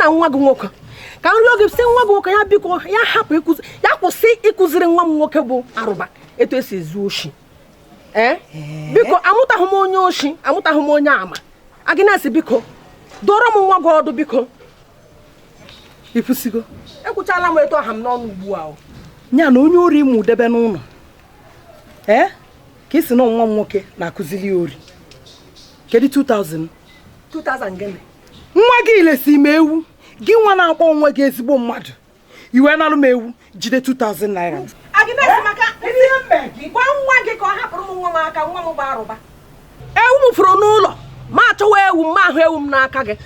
na nwa gị nwoke ka m rịọ gị sị nwa gị nwoke ya biko ya hapụ ịkụzi ya kwụsị ịkụziri nwa m nwoke bụ Arụba etu esi ezu oshi. Ee, biko, amụtaghị m onye oshi, amụtaghị m onye ama. Agnes, biko, dọrọ m nwa gị ọdụ, biko. Ikwusigo? Ekwuchala m etu ọha m n'ọnụ ugbu a o. Ya na onye ori mụ debe n'ụlọ, ee, ka isi na nwa m nwoke na-akụzili ya ori. Kedu 2000? 2000 gịnị? Nwa gị lesi m ewu. Gị nwa na-akpọ onwe gị ezigbo mmadụ, iwe nalụ m ewu, jide 2000 naira. Agnes, maka gwa nwa gị ka ọ hapụrụ m nwa m aka. Nwa m bụ Arụba. Ewu m furu n'ụlọ, ma achọwa ewu m, ma ahụ ewu m n'aka gị.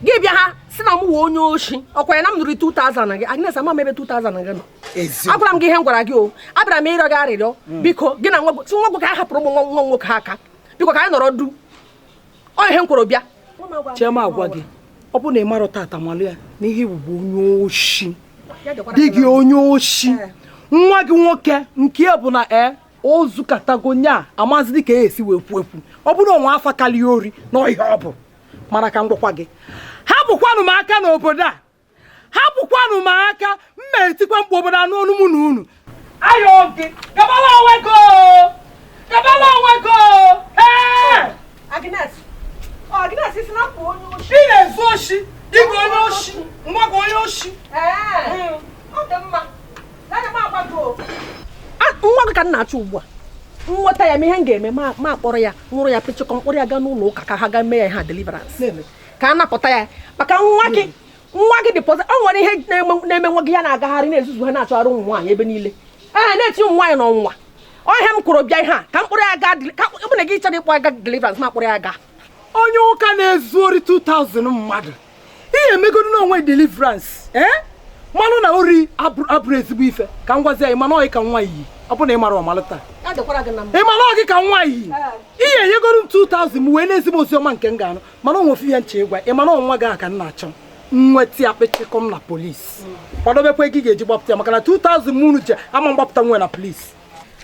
Gị bịa ha si na m wee onye oshi. Ọkwa ya na m nụrụ 2000 gị. Agnes, ama m ebe 2000 gị nọ. Agwara m gị ihe m gwara gị o. Abịara m ịrịọ gị arịrịọ, biko, gị na nwa gị, sị nwa gị ka a hapụrụ m nwa nwa nwoke aka, biko, ka anyị nọrọ du. Ọ ihe m kwuru bịa. Chioma, agwa gị, ọ bụ na ị marọ tata, malụ ya na ihe bụ onye oshi dị gị, onye oshi. Nwa gị nwoke nke ya bụ na o zukatago nya amazi dị ka esi wee kwu ekwu. Ọ bụrụ onwe afa karịa ori na ihe ọ bụ. Mana ka m gwakwa gị, hapụkwanụ m aka n'obodo a, hapụkwanụ m aka. M etikwa mkpu obodo anụ ọnụ mụ na unu. Ayọ gị, gabala onwe gị o! Gabala onwe gị o! Ee! Agnes, ọ Agnes si na m bụ onye oshi? Ị na-ezu oshi. Dị gị onye oshi, nwa gị onye oshi. Ee, ọ dị mma. Anya m agwa gị o. Nwa gị ka m na-achọ ugbu a. Nweta ya, ma ihe m ga-eme, ma akpọrọ ya, nwụrụ ya pịchịkọ, mkpọrọ ya gaa n'ụlọ ụka ka ha gaa mee ya ihe a deliverance, ka a napụta ya, maka nwa gị, nwa gị dị pọzi. O nwere ihe na-eme nwa gị. Ya na-agagharị na-ezuzu ha, na-achọgharị ụmụ nwaanyị ebe niile, ee, na-etinye ụmụ nwaanyị n'ọnwụnwa. Ọ ihe m kwuru bịa ihe a, ka m kpọrọ ya gaa ka ọ bụ na gị chọrọ ịkpọ ya gaa deliverance, ma kpọrọ ya gaa. Onye ụka na-ezu ori 2000 mmadụ, ihe emegodu n'onwe deliverance. Ee, mmanụ na ori abụrụ ezigbo ife. Ka m gwazi ya, mana ọ ka nwa iyi, ọ bụ na ị mara ọmalụ taa. Ya dịkwara gị na mma. Ị mara ọ gị ka nwa iyi, ihe enyegoro m 2000 m wee na-ezigbo oziọma nke m ga-anụ. Mana onwe ofu ihe nche ịgwa ị, mana ọnwa gị a ka m na-achọ nweta ya kpechikọm na polisi. Kwadobekwa ego ị ga-eji gbapụta ya, maka na 2000 m unu je ama mgbapụta nwe na polisi.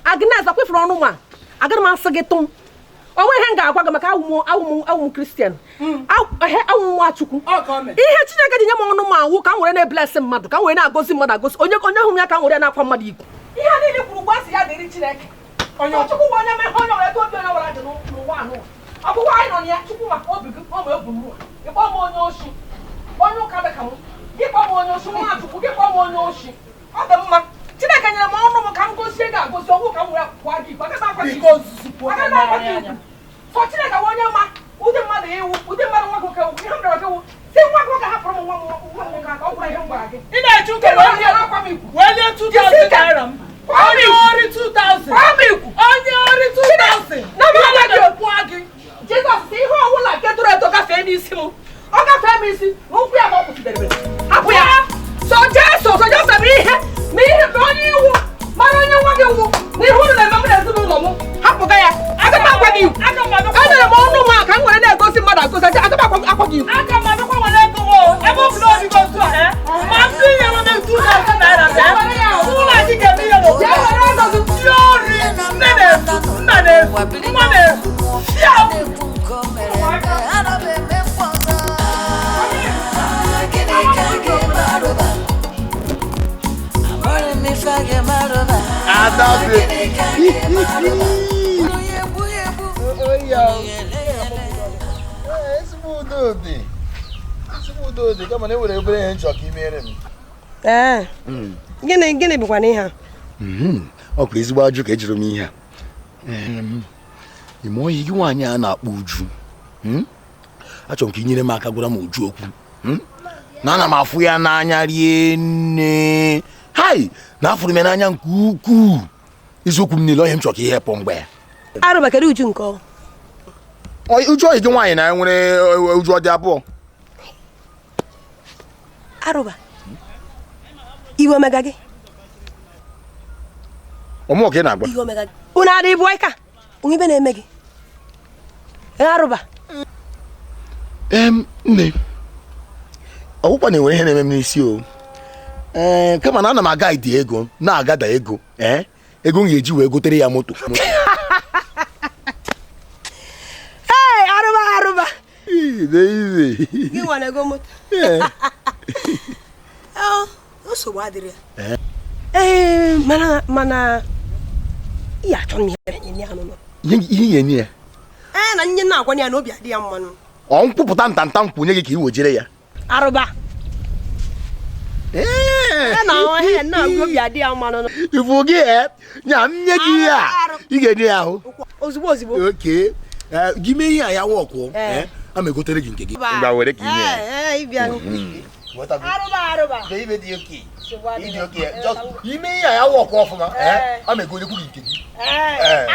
Agnes, akwefuru ọnụ ma agaghị m asị gị tụm onwe ihe m ga-agwa gị, maka awụ m Christian, awụ m nwa Chukwu. Ihe Chineke ji nye m ọnụ m awụ ka m were na-ebless mmadụ, ka m were na-agọzi mmadụ agọzi. Onye onye hụrụ ya, ka m were na-akwa mmadụ ikwu. Ihe a niile kwuru gwa sị ya dịrị Chineke. Onye Chukwu bụ onye mee onye were obi onye were dị n'ụwa anụ ọgwụgwọ anyị nọ na ya. Chukwu maka obi gị, ọ ma ebu m ịkpọ m onye oshi, onye ụka dị ka m, gị kpọọ m onye oshi. Nwa Chukwu, gị kpọọ m onye oshi, ọ dị mma. Chineke nyere m ọnụ m ka m gozie gị agozi, ọgwụ ka m were kwa gị ikwu. Agaghị m akwa gị ikwu. Agaghị m akwa gị ikwu. Sọ Chineke bụ onye ma ụdị mmadụ iwu, ụdị mmadụ nwa gị nwoke wụ. Ihe m rịọrọ gị wụ si nwa gị nwoke hapụrụ m nwa m nwoke aka. Ọ gwụrụ ihe m gwara gị. Ị na-eche ụka Gị wee na akwa m ikwu. Wee lie 2000 naira m. Onye ori 2000. Kwa m ikwu. Onye ori 2000. Na m agwa gị. Na-ekwu gị. Jizọs sị ihe ọbụla nke toro eto gafee n'isi m, ọ gafee m isi na ụkwụ ya ka ọ kwụsịdere. Hapụ ya. So Jesu, so Jesu bụ ihe na ihe bụ onye iwu mara onye nwa gị wụ na ihe unu na-eme m na ezinụlọ m. Hapụga ya. Aga m agwa gị ikwu. Aga m abịakwa. Enyere m ọnụ m a ka m were na-egosi mmadụ agosi. Aga m akwa gị ikwu. Aga m abịakwa were ego m o. Ebe ọ bụla obi gị otu a, ma ndị nyere m 2000 naira bịa. Ụlọ anyị ga-eme ihe n'obodo. Ya were ego gị. Ndị ori, nne na-ezu, nna na-ezu, nwa na-ezu. Fịa! Na-ekwu nke o mere eme, ana m emekwa ọzọ. Gịnị ka a ga-eme Arụba? Amaghị m ife a ga-eme Arụba. Ada. Gịnị ka a ga-eme Arụba? Unu ya egbu ya egbu, unu ya ele ya ele. Ezigbo udo dị, ezigbo udo dị, kama na enwere obere ihe nchọ ka imere m. Ee, gịnị gịnị bụkwa ihe a? Ọ bụ ezigbo ajụ ka ejiri m ihe a. Ime oyi gị nwaanyị a na-akpọ Uju, Achọrọ m ka ị nyere m aka gwara m Uju okwu, Na ana m afụ ya n'anya rie nne. Hai, na afụrụ m ya n'anya nke ukwuu. Eziokwu m niile, ọhịa m chọrọ ka ihe pụ mgbe ya. Arụba, kedu Uju nke ọ? Uju oyi gị nwaanyị na nwere Uju ọ dị abụọ. Arụba, iwe omega gị. Ọmụọ ka ị na-agba. Iwe omega gị, unu adị bụ ịka onwe ibe na-eme gị. Ee, Arụba. Nne, ọgwụkwa na-enwere ihe na-eme m n'isi o. Ee, kama na ana m aga idi ego na-agada ego, ee, ego m ga-eji wee gotere ya moto. Ee, Arụba, Arụba. Ibe ibe. Gị nwa na-ego moto? Ee. Nsogbu adịrị ya. Ee, mana ihe achọ na ihe ya nọ. Ihe nye ya. Ee, na nye na-agwa ya na obi adị ya mmanụ. Ọ nkwupụta ntanta nkwụ nye gị ka i wejere ya. Arụba. Ee, na ọhịa na obi adị ya mmanụ. Ifu gị nya m nye gị ihe a ị ga-enye ya ahụ. Ozugbo ozugbo. Okay. Gị mee ihe a ya wọkụ a ma egotere gị nke gị. Ngwa were ka inye ya. Ee, ị bịa. Arụba arụba. Ibe dị oke. Ịdị oke. Just ime ihe a ya wọkụ ọfụma. A ma egotekwu gị nke gị.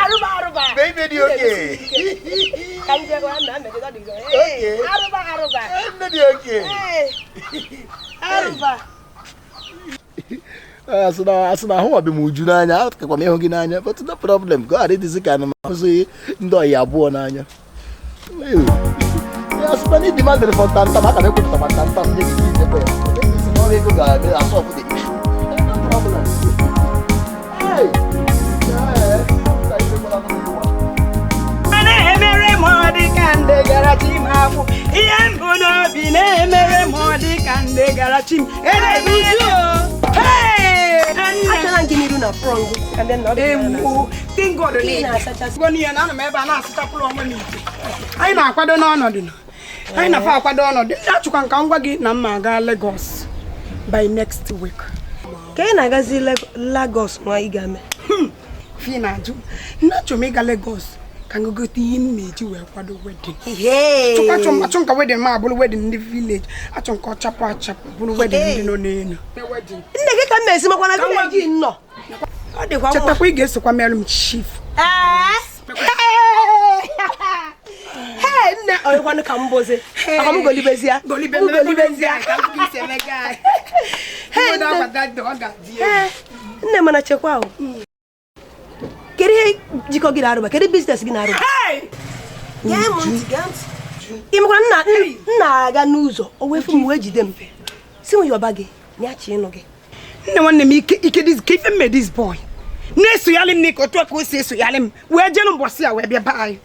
Arụba arụba. Ibe dị oke. Ka m jee gwa nna m ego dị gị. Arụba arụba. Nne dị oke. Arụba. Asị na ahụ ọbị m uju n'anya, akakwa m ịhụ gị n'anya, but no problem, ka ọ ghara ịdịzi ka ana m ahụzi ndị ọyị abụọ n'anya. Asịkwa na ịdị mandịrị fọ ntantam, aka m ekwupụta ma ntantam nye gị idebe ya. Ọrụ ego ga-abịa asọpụ the issue. No problem. Hey! Na-emere m ọ dị ka ndị gara chi m akwụ. Ihe mbụ n'obi na-emere m ọ dị ka ndị gara chi m. Achọla gị n'iru na front gị. Ewu, thank God na ana m ebe a na-asachapụrụ onwe m ite. Anyị na-akwado n'ọnọdụ. Anyị na-afa akwado ọnọdụ. Achọkwa nka ngwa gị na mma aga Lagos by next week. Ka ị na-agazi Lagos nwa ị ga-eme? Fi na-ajụ. Nna achọ m ịga Lagos ka m gote ihe m na-eji wee kwado wedding. Achọ nka wedding ma abụrụ wedding ndị village. Achọ nka ọ chapụ achapụ bụrụ wedding ndị nọ n'elu. Nne gị ka m na-esi makwa na village nọ. Ọ dịkwa mma. Chetakwa ị ga-esokwa merụ m chief. Hey, nne ọrịkwanụ ka m bozi. Aka m golibezia. Golibezia. Hey, nne mana chekwa o. Kedu ihe jikọ gị na-arụba? Kedu biznes gị na-arụba? Gee m ntị, gee ntị. Ị makwara nna na-aga n'ụzọ o wee fụ m wee jide m. Si m yọba gị, nyachi ịnụ gị. Nne nwanne m ike ike this ka ife mme this boy. Na-esoghalị m n'ike otu a ka o si esoghalị m wee jee mbọsị ya wee bịa be anyị.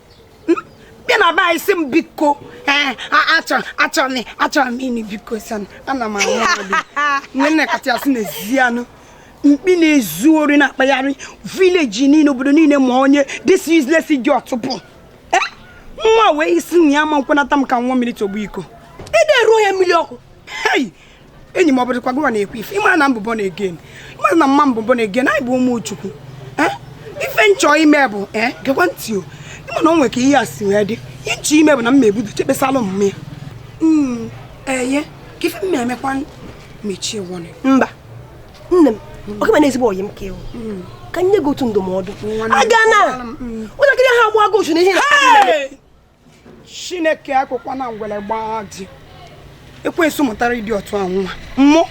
Bịa na be anyị sị m biko achọrọ m ịnụ biko san ana m anwụ ọdụ. Nne nne kacha asị n'ezi anụ. Mkpi na-ezu ori na-akpagharị vileji niile obodo niile ma onye this useless idiot bụ. Nwa wee isi na ya ma nkwenata m ka nwa mmiri togbu iko. Ị na-eru ya mmiri ọkụ. Hey! Enyi m ọ bụrụkwa gịwa na-ekwu ife ịmara na mbụ born again. Ịmara na mma mbụ born again anyị bụ ụmụ Chukwu. Ife nchọ ime bụ gekwa ntị o. Ịma na o nwere ka ihe a si wee dị. Ihe nchọ ime bụ na m ebudo chekpesalụ m ya. Eye ka ife m emekwa mechie wọnị. Mba. Nne m ọ ga na ezigbo ọyị m ka ewu. Ka nye gị otu ndụmọdụ. Aga na ụlọakịrị ha agba agụ na ihe na Chineke akwụkwọ na ngwere gbaa dị. Ekwensu mụtara ịdị otu a nwa. Mmụ.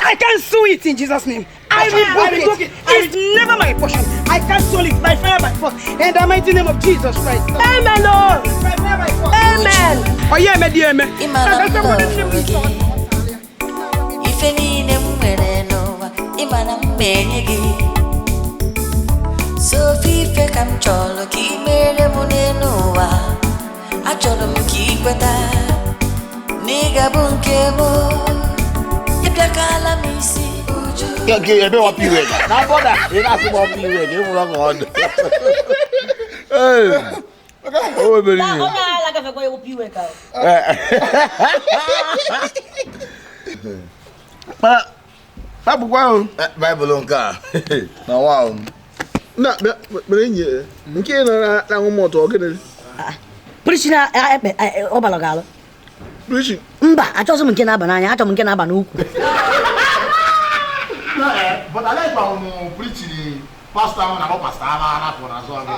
I cancel it in Jesus' name. I rebuke it. It's never my portion. I cancel it by fire, by force. In the mighty name of Jesus Christ. Amen, Lord. By fire, by force. Amen. Oh yeah, me dear me. Ife niile m nwere n'ụwa, ịmara m enye gị. So ife ka m chọrọ ka ị mere m n'elu ụwa. Achọrọ m ka ị kweta na ị ga-abụ nke m. Ịbịakala m isi uju. Ebe wapụ iwe ga. Na bọda, ị na-asị m ọpụ iwe ga, ịmụrụ ọgụ ọdụ. Ee. O webere ihe. Ọ na-alagafekwa ya wepụ iwe ka. Ma abụkwa ahụ Baịbụl nke a na nwa ahụ. Na mere enyi nke ị nọ na-aṅụ mọtụ ọ gịnị? Preaching ekpe ọbara ga-alụ. Preaching? Mba, achọghịzị m nke na-aba n'anya, achọrọ m nke na-aba n'ukwu. But I like how preaching pastor ahụ na-akpọ pastor ahụ arapụ n'azụ agụ.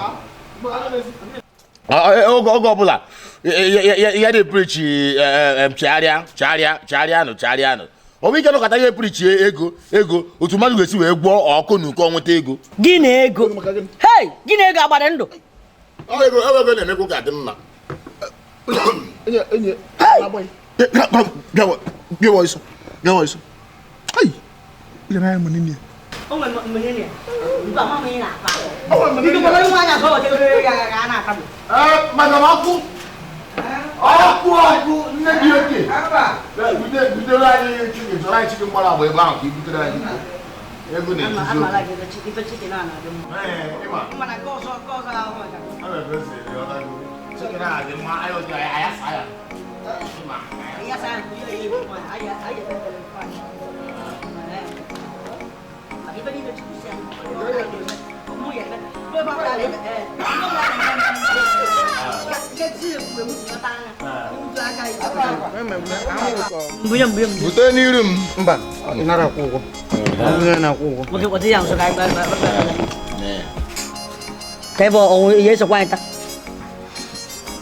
Oge ọbụla ya na-eprechi chegharịa chegharịa chegharịanụ chegharịanụ. Ọ bụ ike nọkọta ihe prechi ego ego otu mmadụ ga-esi wee gwọọ ọkụ na uko nweta ego. Gị na ego. Hey, gị na ego agbara ndụ. Ọ ego ego na-emekwa ka dị mma. Enyi bịa ọsọ. Ai. Ile na ya nini. O nwere mmiri ya. Mba mama ị na-akpa. Biko gbara nwa anya ka ọ chere ya ga na-ata. Madam Aku. Ọkụ ọkụ nne gị oke. Butere anyị chicken, chọrọ anyị chicken gbara agba ebe ahụ ka i butere anyị ego na-etuzi okwu. Chicken ahụ dị mma, anyị otu anyị asa ya. Bute n'iru m. Mba, ị nara akwụ ụgwọ. Onye na-akwụ ụgwọ. Ka ebe ihe esokwa anyị taa.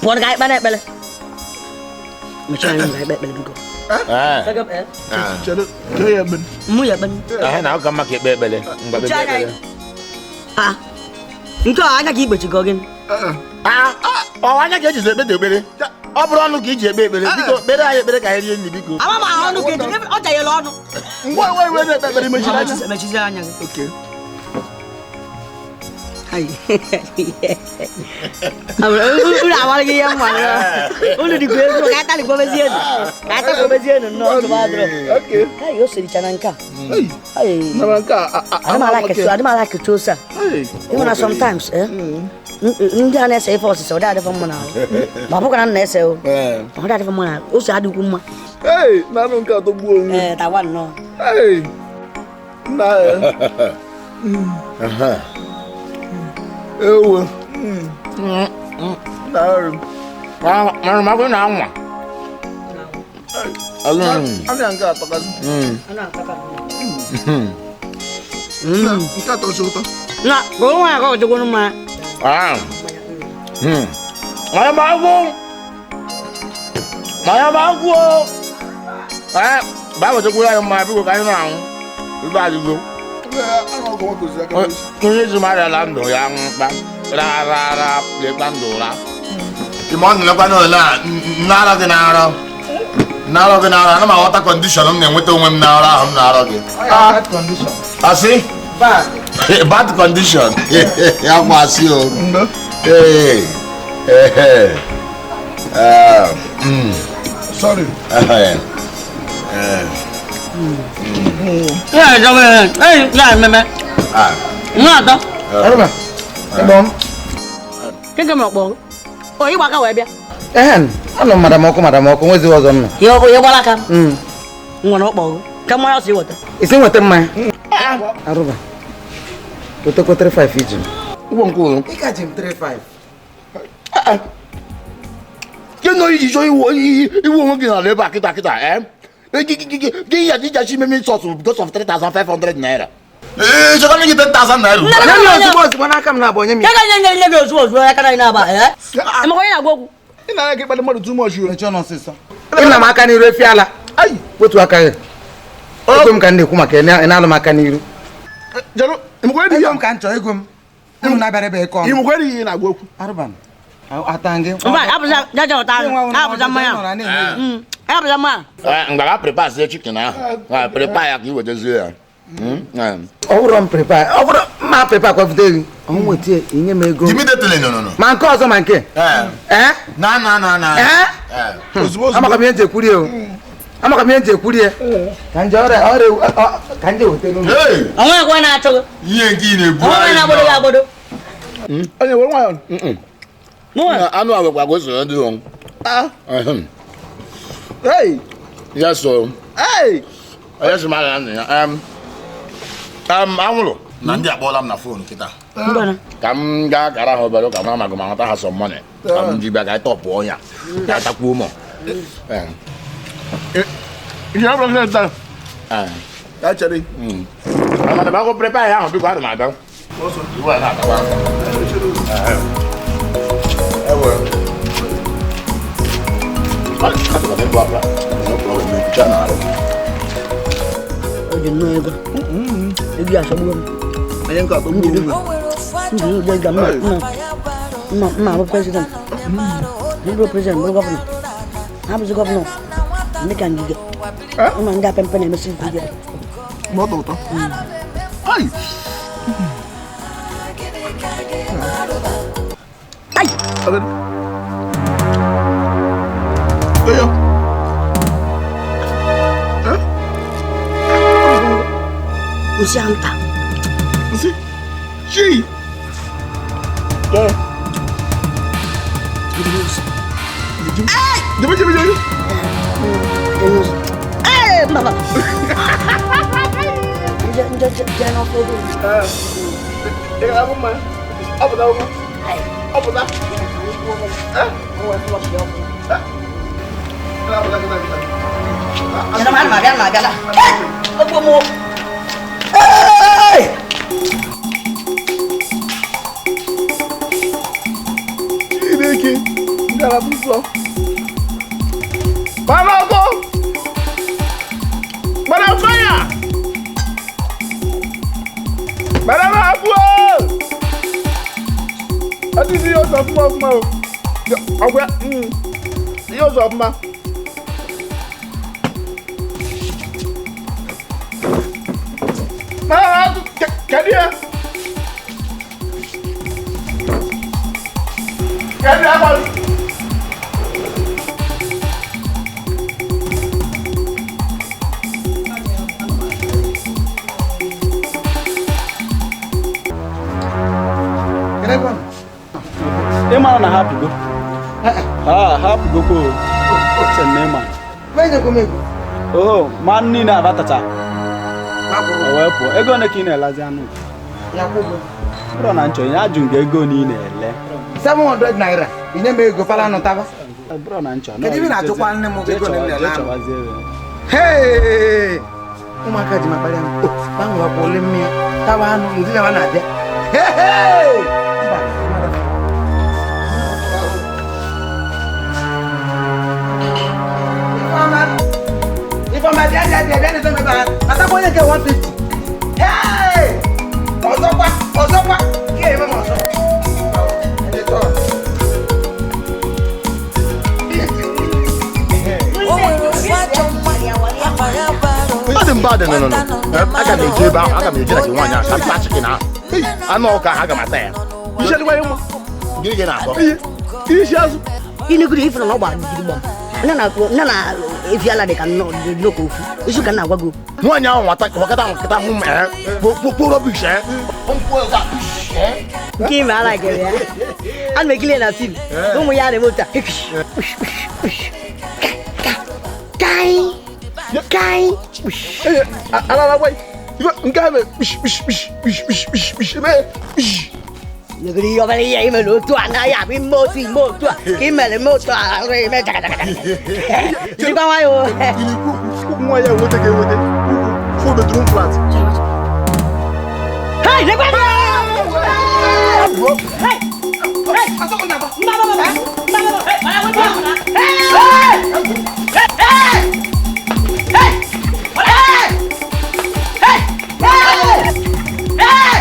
Pụọ ka anyị kpaa n'ekpere. Mechie anyị ga ekpe ekpere biko. Mụ ya ekpere. Ahụ na ụka mma ka ekpe ekpere. Mgbe ekpe ekpere. Nke a anya ka ikpechigo gị. Ọ anya ka ejizi ekpe ekpere. Ọ bụrụ ọnụ ka iji ekpe ekpere biko kpere anyị ekpere ka anyị rie nri biko. Ama m ahụ ọnụ ka eji ọ chanyere ọnụ. Ngwa ngwa iwe na-ekpe ekpere mechiri anya. Mechizie anya gị. Okay. Unu awara gị ihe mma unu dịkwa ego ka ata dịkwa mezie enu ka ata kwa mezie enu nnọọ nsogbu adịrọ. Kai o siricha na nke a. Adị m ala ketu ose a. Ịhụ na sometimes ndị a na-ese ife ọsịsa ọ dị adịfọ mma n'ahụ ma ọ bụkwa na m na-ese o ọ dị adịfọ mma n'ahụ ose adịkwu mma. Ee, naanụ nke atọ gbuo onwe. Ee, tawa nnọọ. Ee, nna ya. Ewo. Mara ma na anwa. Anụ ya nke atọkazi. Nke atọ si ụtọ. Na, ka onwe ya ka ọ jụkwuru mma. Maya ma agwụ. Maya ma agwụ. Ba wetekwuru anyị mma biko ka anyị na-anwụ. Ibe adịgo. Onye ji mmadụ ala ndụ ya mkpa ra ra ra lekwa ndụ ụra. Ime ọ nọkwa n'ole a na-arọ gị na-arọ. Na-arọ gị na-arọ, ana m aghọta kọndishọn m na-enweta onwe m na-arọ ahụ m na-arọ gị. Asị? Bad condition. Ya kwa asị o. Ee. Sorry. Anọ m madam ọkụ madam ọkụ nwezi ọzọ m nọ. Ihe gbara aka m. Nwere ọkpọ ka mmanya ọsọ iweta. Isi nweta mmanya. Arụba. Wetekwa 35 iji m. Ụgwọ nke ụlọ. Ị ka ji m 35. Ke nọ iji chọọ iwu onwe gị n'ala ebe a kịta kịta eh? Gị ya ji ime sọsụ because of 3,500 naira. Ee, chọkwa gị 10,000 naira. Nye m ozugbo ozugbo n'aka m na-abụ onye m. Ya ga nye nye gị ozugbo ozugbo aka na na-aba eh? Emekwa onye na-agwa okwu. Ị na-anya ka ịkpadị mmadụ too much o. Mechie ọnụ ọsịsọ. Ị na m aka n'iru efi ala. Wetu aka gị. Ego m ka m na-ekwu maka ị na-alụ m aka n'iru. Ego m ka m chọrọ ego m. Unu na-abịara ebe ịkọ ọnụ. Ịmụkwere ihe na-agwa okwu. Arụba m. Ata gị. Mba, abụza jaja ụta abụza mmanya. Abụza mmanya. Mgbe a prepare sie chicken ahụ. Prepare ya ka i wetezie ya. Ọ bụrụ m prepare, ọ bụrụ mma prepare kwafute gị. Ọ nweta inye m ego. Immediately no no no. Ma nke ọzọ ma nke. Eh? Na na na na. Eh? Amaka m ihe nje kwurie o. Amaka m ihe nje kwurie. Ka nje ọrịa ọrịa ka nje weta n'ụlọ. Onwe ekwe na-achọ gị. Ihe nke ị na-ebu. Onwe na-agbado gị agbado. Onye were nwayọ. Anụ a nwekwa ka o soro ndị o. Hey! Yes o. Hey! Yes ma na ya. Anwụrụ. Na ndị akpọọla m na fon kịta. Ka m gaa gara ha obere ụka mara ma ma nweta ha some money. Ka m ji bịa ka anyị tọpụọ ya. Ka anyị takwuo mọ. Ihe ọ bụla taa. Ya chere. Amada m prepare ya ahụ biko ana m abịa. Iwe a na-atakwa. Ewe. O ji nnọọ ego. Ego ya asọgbuo m. Onye nke atọgbuo onwe. Njide ego mma mma abụ prezident. M bụrụ prezident bụrụ gọvanọ. Ha bụzi gọvanọ. Ndị ka ngige. Ụmụ ndị apempe na-emesi ngige. Ma ọ dị ụtọ. Ai! Ai! Nsị anta. Nsị? Chi! Jebe jebe jebe. Eh, baba. Nje nje nje na fogo. Eh. Ị ga-abụ mma. Ọ pụta ụmụ. Ọ pụta. Eh? Yana ma ma bịa ma bịa la. Eh! Ogbo mo. Eh! Chineke, ngalaba nsọ. Gbara ọkụ! Gbara faya! Gbara m abụọ! Ọdịdị ihe ụzọ ọfụma ọfụma o. Ọgwa, ihe ụzọ ọfụma. Gbara ọkụ, kedu ya? Kedu ya gbalụ? Ị mara na ha pụgo? Ha hapụgokwa o. Oho, ma niile abatacha. O wee pụọ. Ego ole ka ị na-elezi anụ? Bụrụ na nchọ, ya ajụ nga ego na ị na-ele. 700 naira. Ị nye m ego pala anụ taba. Bụrụ na nchọ. Kedu ibe na-achọkwa nne m ego na m na-ele anụ? Hey! Ụmụaka ji makparị anụ. Gbanwekwa ole mmiri tawa anụ ndị na na-abịa. Hey! Ifeọma bịa bịa bịa bịa na-ezo mebe ha. Atakwa onye nke 150. Hey! Ọzọkwa ọzọkwa ka eme m ọzọ. Ọ dị mba dị nọ nọ. Aga m eje ebe ahụ, aga m eje na nke nwaanyị ahụ ka m taa chicken ahụ. Anụ ọkụ ahụ aga m ata ya. Gịnị ka ị na-akọ? Isi azụ. Inegoro ifuru na ọ gbara gidigbam. Nne na efiala dị ka nnọọ ofu. Isu ka na-agwa gị. Nwaanyị ahụ nwakọta nwakọta hụ m kpokpo rọbish. Nke ime ala gere ya. Ana m ekili ya na fim. Ụmụ ya na-eme otu a. Kai! Kai! Alala wai. Nke a mere pish pish pish pish pish pish pish eme pish. Negoro ihe ọbara ihe ime na otu a na ya bụ ime otu ime otu a ka ị mere ime otu a arụ eme jaka jaka jaka. Jirikwa nwayọọ. Nwa ya enweta ka enweta. 4 bedroom flat. Hey, lekwa! Hey! Hey! Mba mba mba. Mba mba. Hey, hey! Hey! Hey! Hey! Hey! Hey!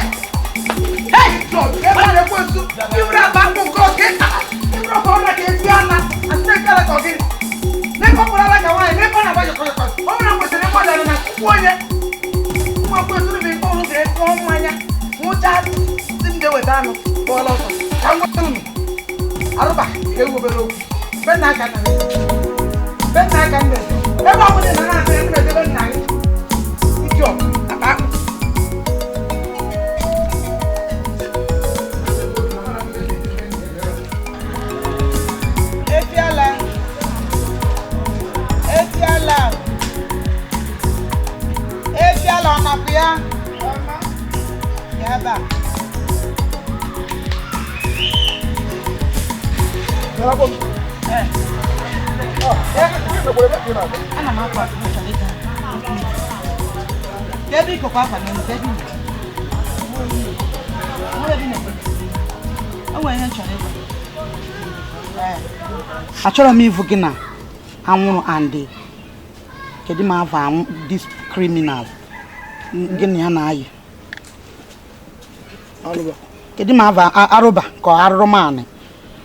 Achọrọ m ịvụ gị na anwụrụ and kedu m avụ anwụ this criminal gị na ya na-ayị kedu m avụ arụba ka arụrụmanị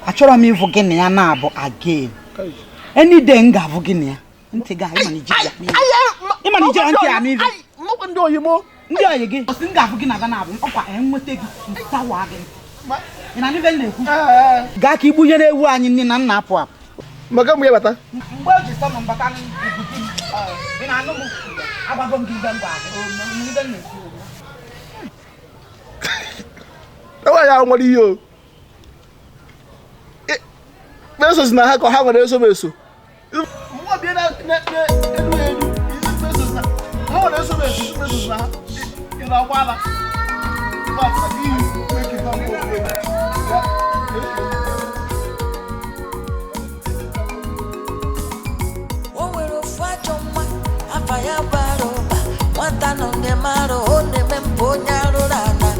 achọrọ m ịvụ gị na ya na-abụ again any day m ga-avụ gị na ya ntị gị ịma na ijere ntị ama ive ndị oyi gị ọsị m ga-avụ gị na ba na-abụ ọkwa enweta gị ntawa gị ị na n'ife m na-ekwu gaa ka igbunyere ewu anyị nne na nna apụ apụ Maka mgbe ya bata. Mgbe o ji sọ m mbata n'ikuku m, ị na-anụ m, agwago m gị ibe ngwa ibe m na-ekwu. Enweghị ahụ nwere ihe o. Meso si na ha ka ha nwere eso m eso. Nwa bịa na-elu elu, meso si na ha nwere eso m eso, meso si na ha. Ị na-agba ala. O nwere ofu ajọ nwa afa ya bara ụba nwata nọ na-eme ọ na-eme mpụ onye arụrụ ala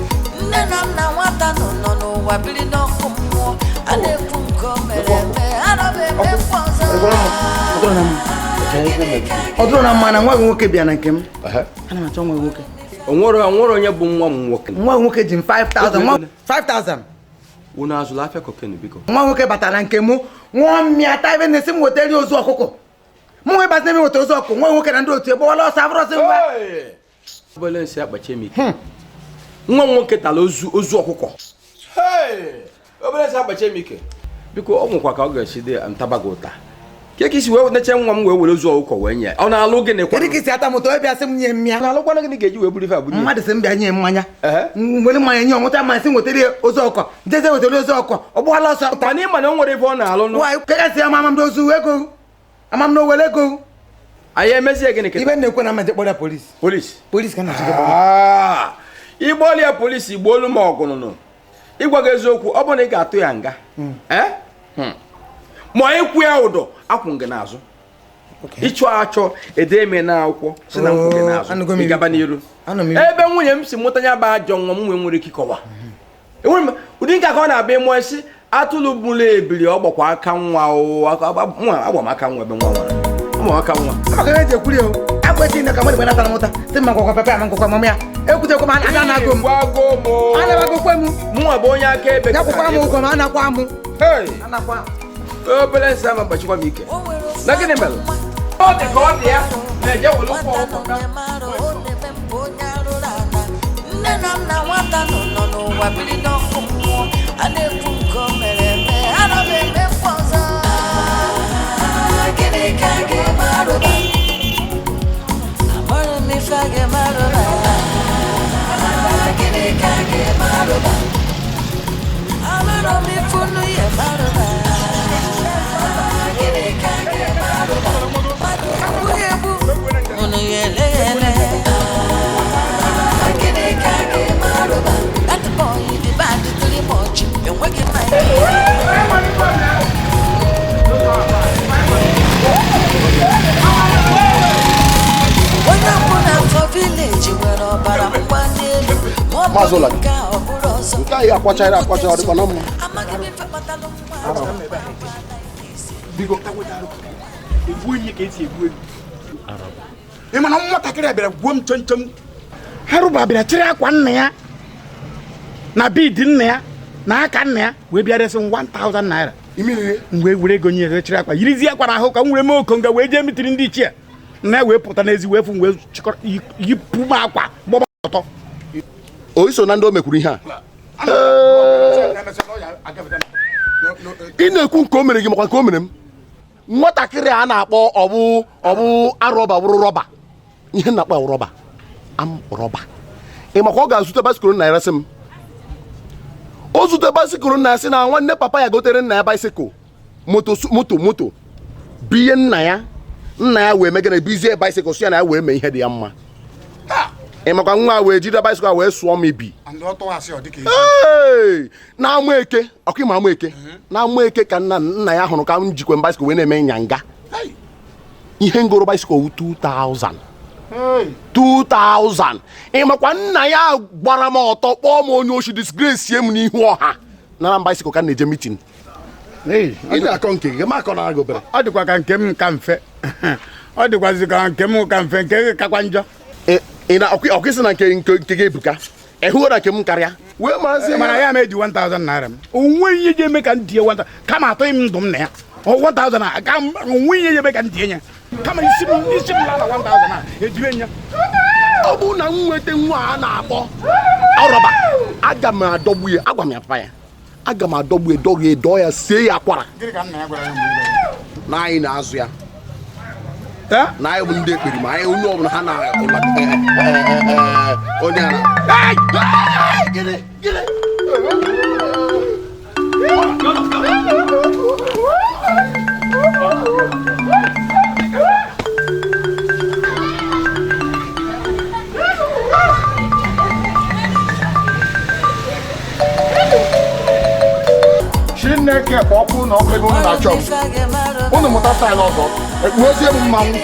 nne na nna nwata nọ n'ụwa biri n'ọkụ mmụọ a na-ekwu nke o mere eme ana m emekwa ọzọ. Ọ dụrụ na mma na nwa gị nwoke bịa na nke m. Ana m achọ nwa gị nwoke. Onwere onye bụ nwa m nwoke. Nwa nwoke ji m 5000. 5000. Unu azụla afịa kokenu biko. Nwa nwoke batara nke mụ ṅụọ mmịa taa ebe na-esi m wetara ozu ọkụkọ. Mụ nwe batara ebe weta ozu ọkụkọ nwa nwoke na ndị otu egbawala ọsọ abụrọsị ngwa. Obele nsị akpachi m ike. Nwa m nwoke tara ozu ọkụkọ. Obele nsị akpachi m ike. Biko ọ nwekwa ka ọ ga-esi dị ntaba gị ụta. Ka isi wee neche nwa m wee were ozu ọkụkọ wee nye. Ọ na-alụ gịnị kwa? Kedu ka isi ata m ụtọ ebe asị m nye mmịa? Na-alụkwana gịnị ga-eji wee buru ife abụ nye? Mmadụ sị m bịa nye mmanya. Nwere mmanya nye ọnwụta mmasị m wetara ozu ọkụkọ. Jeze wetara ozu ọkụkọ. Ọ gbawala ọsọ. Mana ị ma na o nwere ife ọ na-alụ nụ. Nwaanyị kekasị ama m ozu ego. Ama m na owere ego. Anyị emezie gịnị kịta? Ibe na-ekwe na mma je kpọrọ ya polisi. Polisi? Polisi ka na achọ kpọrọ. Ịgbọọla ya polisi gbuolu m ọgụ nụnụ. Ịgwa gị eziokwu ọ bụrụ na ị ga-atụ ya nga. Ma ịkwụ ya ụdọ akwụ gị n'azụ. Ịchọ achọ ede eme na akwụkwọ si na nkwụ gị n'azụ ịgaba n'iru. Ebe nwunye m si mụta ya bụ ajọ nwa m nwee nwere ike ịkọwa. Enwere m ụdị nke ka ọ na-abịa ịmụọ isi atụlụ bụlụ ebili ọ gbakwa aka nwa agba m aka nwa ebe nwa nwara. Ama aka nwa. Maka eji ekwuri o. Akwa echi ka mmadụ gbanatara mụta. Sị m ngwakwa pepe ama ngwakwa mama ya. Ekwutekwa m aka na-agụ m. Ana agụkwe m. Mụnwa bụ onye aka ebe. Nyakwụkwa m ụgwọ ma anakwa m. Anakwa. Obele nsị ama gbachikwa m ike. Na gịnị mere? Ọ dị ka ọ dị ya na-eje were ụkwụ ọkụkọ. Nne na nna nwata nọ n'ụwa biri n'ọkụ mmụọ a na-ekwu nke o mere eme ana m emekwa ọzọ. Gịnị ka a ga-eme arụba? Amara m ife a ga-eme arụba. Gịnị ka a ga-eme arụba? Amara m ife unu ya eme arụba. Gịnị ka a ga-eme arụba? Mmadụ egbu egbu unu ya ele ya ele. Gịnị ka a ga-eme arụba? That boy dị bad too much. Enweghị m onye ọbụla afọ vileji nwere ọbara mgbali elu ma ọ bụrụ nke a ọ bụrụ ọzọ. Nke anyị akwachara akwacha ọ dịkwa na mma. Ị ma na nwatakịrị a bịara gwuo m chom chom. Arụba bịara chịrị akwa nna ya na bidi nna ya na aka nna ya wee bịa resị m 1000 naira. M wee were ego nye ya chịrị akwa yirizie akwa n'ahụ ka m were mee okonga wee jee mitiri ndị ichie nna ya wee pụta n'ezi wee fụ m wee chịkọrọ yipụ m akwa gbọba ọtọ. O iso na ndị o mekwuru ihe a. Ị na-ekwu nke o mere gị makwa nke o mere m. Nwatakịrị a na-akpọ ọbụ ọbụ arọba bụrụ rọba. Ihe na-akpọ rọba. Am rọba. Ị makwa ọ ga-azụta baịsikụl nna ya resị m. O zute baịsikụl nna ya sị na nwanne papa ya gotere nna ya baịsikụl. Moto moto moto. Biye nna ya. Nna ya wee megana bizie baịsikụl sị ya na ya wee mee ihe dị ya mma. Ị makwa nwa wee jide baịsikụl a wee sụọ m ibi. Na ama eke, ọkụ ịma ama eke. Na ama eke ka nna ya hụrụ ka m jikwe baịsikụl wee na-eme nyanga. Ihe ngoro baịsikụl 2000. 2000. Ị makwa nna ya gbara m ọtọ kpọọ m onye oshi disgrace m n'ihu ọha. Nara m baịsikụl ka m na-eje mitin. Ị na-akọ nke gị ma akọ na agụ obere. Ọ dịkwa ka nke m ka mfe. Ọ dịkwazị ka nke m ka mfe nke gị kakwa njọ. Ị na ọkụ isi na nke gị ebuka. Ị hụrụ na nke m karịa. Wee maazị mana ya ma eji 1000 naira m. O nweghị ihe ga-eme ka m die 1000 kama atọghị m ndụ m na ya. 1000 a ka onwe ihe ga-eme ka m die ya. Kama isi m lala 1000 a ejire ya. Ọ bụrụ na m nweta nwa a na-akpọ arọba, aga m adọgbu ya, agwa m ya papa ya. Aga m adọgbu ya, dọọ ya, dọọ ya, sie ya akwara. Gịnị ka nna ya gwara ya mgbe Na anyị na-azụ ya. Na anyị bụ ndị ekperi ma anyị onye ọbụla ha na onye ara. Gịnị? Gịnị? Chineke bụ ọkụ na ọkụ ebe unu na-achọ m. Unu mụta staịlụ ọzọ, ekpughezie m mmanwụ.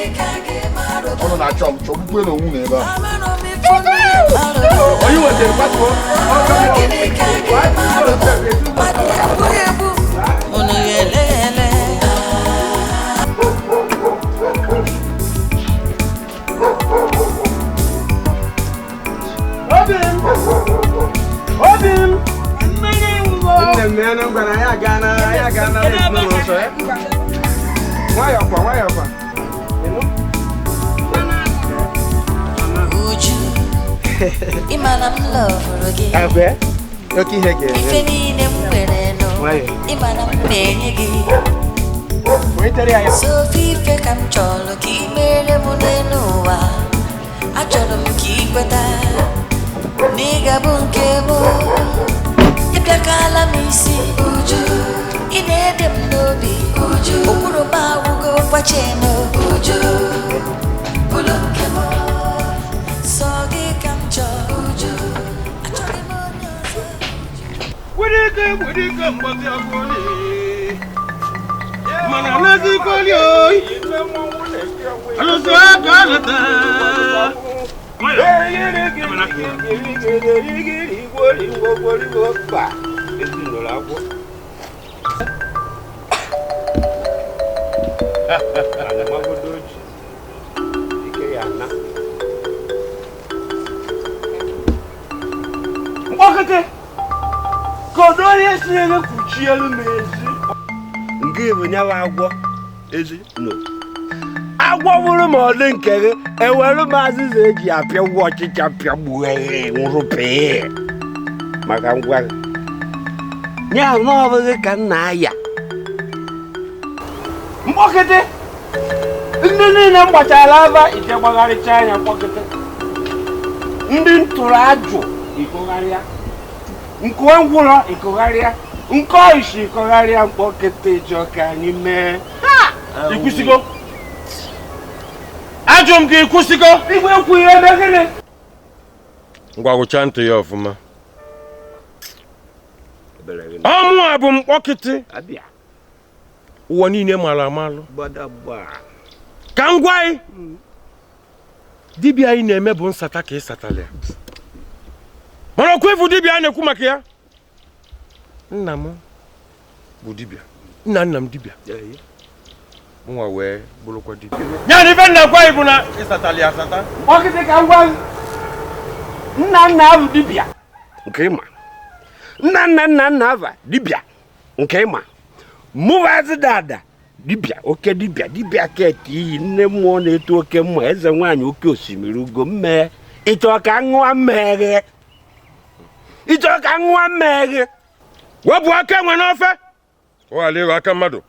Unu na-achọ m, chọgbukwe na onwu na ebe a. Onye wetara kwatuo? Uju, ịma na m lọvụrụ gị. Ife niile m nwere nụ, ịma na m na-enye gị. Sofe ife ka m chọrọ ka ị mere m n'elu ụwa. Achọrọ m ka ị kweta na ị ga-abụ nke m. Ịbịakala m isi, Uju, ị na-ede m n'obi, Uju, okpuru m agwụgo kwacheno, Uju, bụrụ nke m, sọ gị ka m chọrọ, Uju, achọghị m onye ọzọ. Were ike mgbazi agwọli. Mana nazikwali oyi. Alụsọ aka alata. Mkpọkịtị kedu onye si ebe kwuchie elu m ezi nke bụ nyawa agwọ ezi no agwọ bụrụ ma ọ dị nke gị ewere m azịza eji apịa ụgwọ ọchịcha pịagbuo nwụrụ pịị maka ngwa gị ya na ọ bụghị ka nna aya mkpọkịtị ndị niile m gbachara ava ije gbagharịcha anya mkpọkịtị ndị ntụrụ ajụ ịkụgharịa nke ngwụrọ ịkụgharịa nke oishi ịkụgharịa mkpọkịtị jọ ka anyị mee ikwusigo ajụ m gị ikwusigo igwe nkwu ihe ebe gịnị ngwa gụchaa ntị ya ọfụma ọmụ a bụ mkpọkịtị ụwa niile mara amalụ ka m gwa anyị dibịa anyị na-eme bụ nsata ka ị satara ya mana ọkwa efu dibịa a na-ekwu maka ya nna m bụ dibịa nna nna m dibịa mụnwa wee bụrụkwa dibịa ya na ife nna gwa anyị bụ na ịsatala ya asata mkpọkịtị ka m gwa gị nna nna bụ dibịa nke ịma nna nna nna nna ava dibịa nke ịma mụwazi dada dibịa oke dibịa dibịa keti iyi nne mmụọ na-eto oke mma eze nwaanyị oke osimiri ugo mmee ịchọ ka ṅụọ mmeghe ịchọ ka ṅụọ mmeghe wepụ aka enwe n'ofe ọ ghara ịghọ aka mmadụ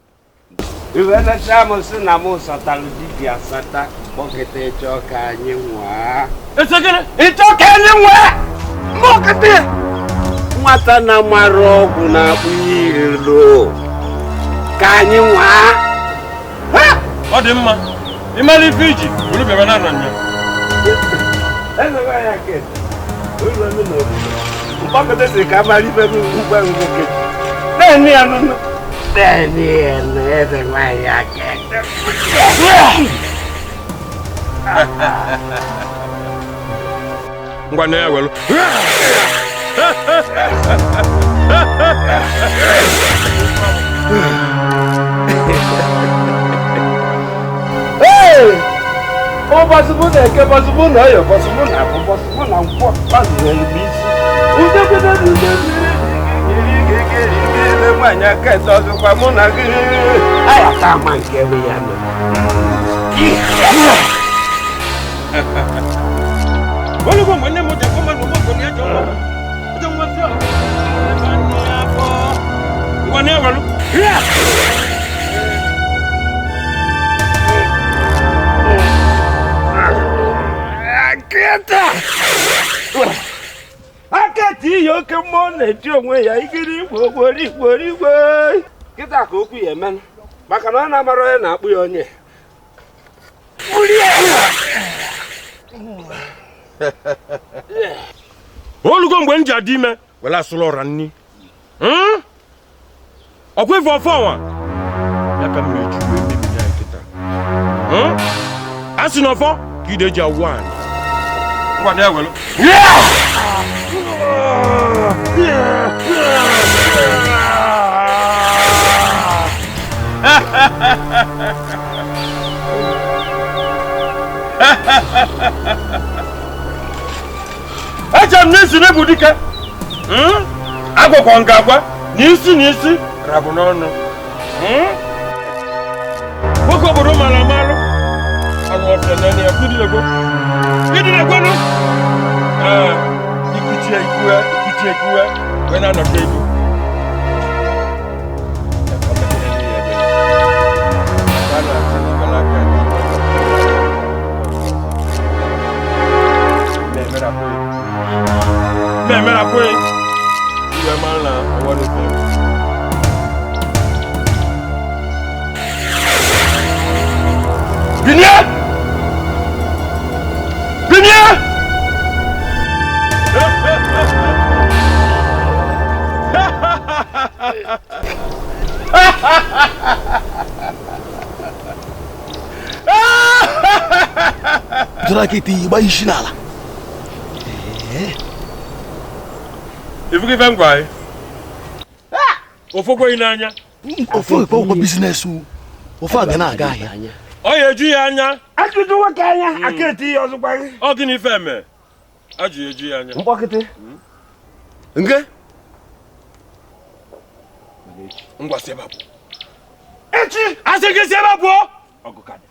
iwe lecha m sị na m satara dibịa sata mkpọkịtị ịchọ ka anyị nwaa ịchọ ka anyị nwaa mkpọkịtị nwata na mara ọgwụ na-akpụ ilo ka anyị nwaa ọ dị mma ịmara ife iji buru bịaba na anọ nya mkpọkịtị si ka amara ife ugwe nwoke na-ene ya nụnụ na-ene ya nụ eze nwaanyị aka ngwa na ya welu Hey! Ụbọchị mụ na-eke, ụbọchị mụ na oyo, ụbọchị mụ na abụ, ụbọchị mụ na nkwọ, gbazuru m isi. Nwaanyị aka ete ọzọkwa mụ na gị. Ayata ama nke bụ ya nọ. Olugbo mgbe nne m ji akpọ mmadụ ụgbọ ya jọ nwa. Ọjọ nwa si ọ. Ngwa na ewelu. Kịta aka eti ihe oke mmụọ na-eti onwe ya ikiri igwe ogboro igwe igwe kịta ka okwu ya eme maka na ọ na-amara onye na-akpụ ya onye. Olugo mgbe m ji adị ime were asụrụ ọra nni ọkwa ife ọfọ nwa ya ka m na-eji wee mebi ya nkịta a sị na ọfọ ka ide ji awụ anyị ngwa na ewelu. Eche m n'isi na-ebu dike agwakwa nke agwa na isi na isi rabụ n'ọnụ nwoke obodo mara amalụ anụ ọfịa n'anya ya kwudinegwenu ee ikuchie ikuwe ikuchie ikuwe wee na-anọkọ ego. Binie! Binie! Jọrọ aka ite igba isi n'ala. Ifugo ife m gwa gị? Ofu ekweghị n'anya. Ofu ekwe ụgwọ bizines ofu a ga na-aga ahịa. Ọ ya eju ya anya. Ajụjụ nwoke anya aka eti ihe ọzọkwa gị. Ọ gịnị ife eme? Ajụ ya eju ya anya. Mkpọkịtị. Nke? Ngwa si ebe a pụọ. Echi! Asị gị si ebe a pụọ! Ọgụ ka dị.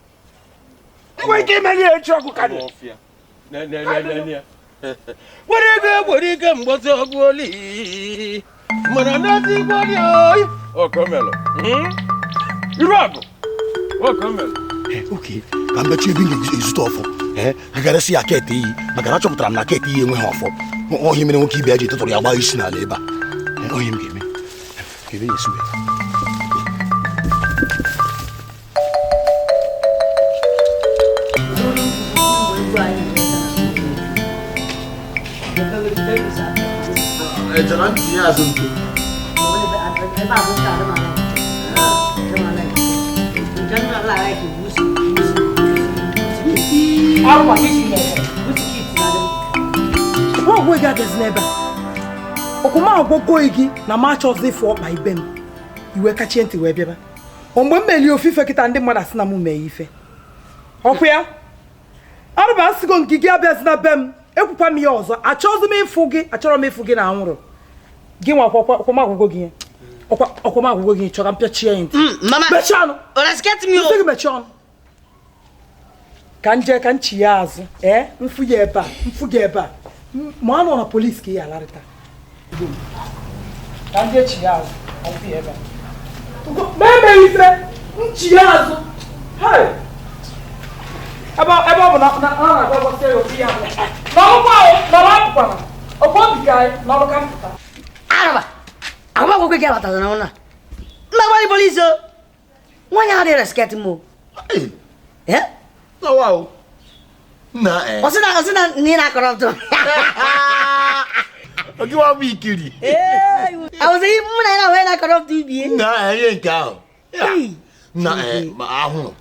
Enwere ike imeri ya echi ọgụ ka dị. Were ego were ego mgbọsị ọgụ oli. Mana n'ezi igbo dị oyi. Ọkọmelụ. Iru agụ. Ọkọmelụ. Oke, ka mbechi ebe m ga-ezute ọfọ agarasị ya aka ete iyi maka na achọpụtara m na aka ete iyi enweghị ọfọ ọhịa mere nwoke ibe ya ji tụtụrụ ya gbaa isi n'ala ebe a ọhịa m ga-eme ka ebe ya esi wee. Ọgwụ ego agazi n'ebe a ọkwụma agwọgo gị na m achọzi ịfụ ọkpa ibe m iwe kachie ntị wee bịaba mgbe m melie ofufe kịta ndị mmadụ asị na m mee ife ọkwa ya arụba asịgo nke gị abịazi na be m ekwukwa m ya ọzọ achọzi m ịfụ gị achọrọ m ịfụ gị na anwụrụ gị nwa ọkwụma agwụgo gị ọkwụma agwụgo gị chọrọ mpịachie ya ntị mechie ọnụ gị mechie ọnụ ka nje ka nchi ya azụ ee mfu ya ebe a mfu gị ebe a ma a nọ na polisi ka ị alarịta ka nje chi ya azụ mfu ya ebe a ma emeghị ife nchi ya azụ ebe ọ bụ na a na-agwa ya ofu ya n'ọlụkwa n'ọlụ apụkwana ọkwa obi ka anyị n'ọlụ ka mpụta. Araba agwa akwụkwọ gị abatara na ụlọ mba gbalị polisi o nwaanyị adịghị respect m o. Wow. Na eh. Ọsị na na ị na-akọrọ ntụ. Oge wa bụ ikiri. Ee, awụsị mụ na ya na wee na-akọrọ ntụ ibie. Na ihe nke ahụ. Na ma ahụ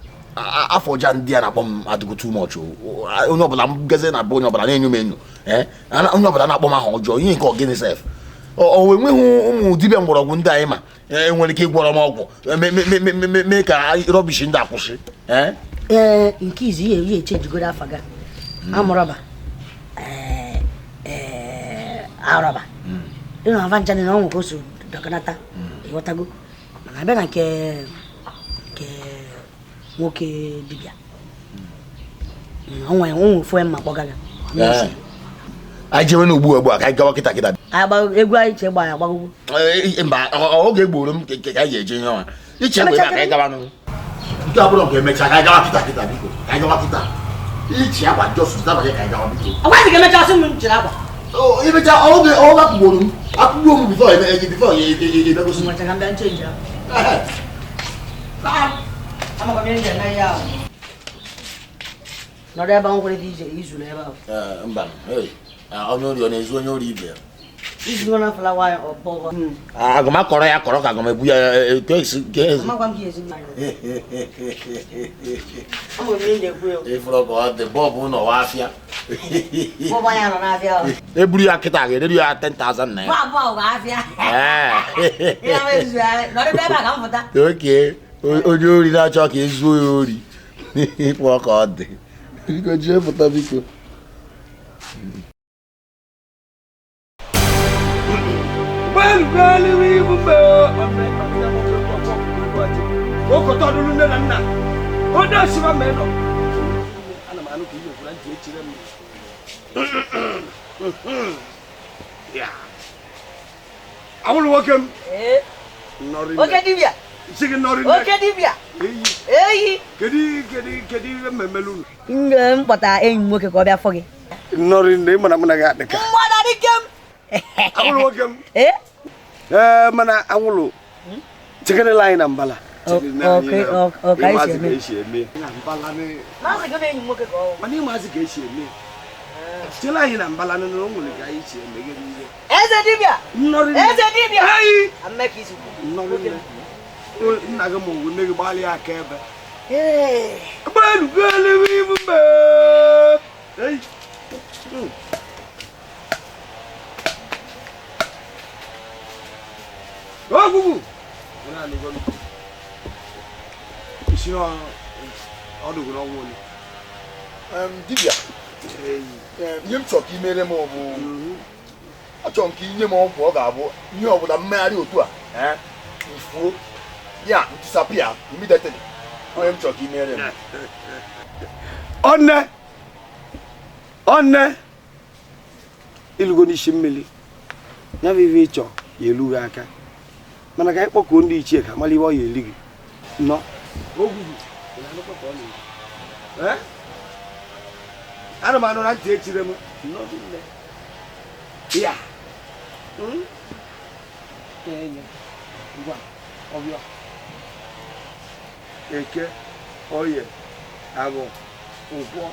afọ ọja ndị a na-akpọ m adịgo too much. Onye ọbụla m gaze na be onye ọbụla na-enyo m enyo. Onye ọbụla na-akpọ m aha ọjọọ ihe nke ọgịnị sef. O enweghị ụmụ dibịa mgbọrọgwụ ndị anyị ma enwere ike ịgwọrọ m ọgwụ mee ka rọbish ndị akwụsị. Ee, nke izu ihe echenjigoro afa ga amụrọba arọba ịnọ afa ncha na ọnwụ ka o so dọkanata ịghọtago mana abịa na nke nke nwoke dibịa onwe ofu mma kpọgaga anyị jewe n'ugbu ugbu a ka anyị gawa kịta kịta egwu anyị che gbara agbagogbo mba oge gburu m ka anyị ga-eje ihe ọnwa iche egbe ka anyị gawa n'ụlọ nke abụrụ nke emechaa ka anyị gawa kịta kịta biko ka anyị gawa kịta. Ichi akwa just dabanye ka ị gawa biko. Ọ gwaghị gị emechaa sị m chịrị akwa. Imecha oge ọ akpụgboro m akpụgbuo m before before ebegosi. Nwacha ka m bịa nchenji ahụ. Amakwa m ihe m ji eme ihe ahụ. Nọrọ ebe ahụ kwere dị ije izuru ebe ahụ. Mba, onye ori ọ na-ezu onye ori ibe ya. Izuru na flawa ọ bọgọ. Agụma kọrọ ya kọrọ ka agụma ebu ya esi. Amakwa m ka esi. Ama m ihe m na-ekwu ya. Ịfụrụ ka ọ dị bọọbụ nọwa afịa. Bọọbụ anya nọ n'afịa ahụ. Eburu ya kịta ga-ereri ya 10,000 naira. Bọọbụ ahụ bụ afịa. Ị na-ezu ya nọrọ ebe a ka m pụta. Oke, onye ori na-achọ ka ezuo ya ori. Ịfụrụ ka ọ dị. Biko jee pụta biko. Oke dibịa. Oke dibịa. Eyi. M kpọtara enyi m nwoke ka ọ bịa fọ gị. Mmadụ adịke m. Anwụrụ nwoke m. Ee, mana anwụrụ chekerela anyị na mbala. Ka esi eme. Mana ịmazị ka esi eme. Chere anyị na mbala na o nwere ka anyị si eme gị ihe. Eze dibịa. Eze dibịa. Nna gị ma ọ nne gị gbalịa aka ebe. Ogwugwu. Dibịa, ihe m chọrọ ka i mere m bụ achọrọ m ka inye m ọgwụ ọ ga-abụ ihe ọbụla mmegharị otu a mfuo ya disappear immediately. Onye m chọrọ ka i mere m. Ọnne ọnne ilugo n'isi mmiri ya bụ ife ịchọ ya elughị aka mana ka anyị kpọkuo ndị ichie ka mara iwe ọ ya eli gị nọ. Ana m anụ na ntị echire m ya eke oye abụ nkwọ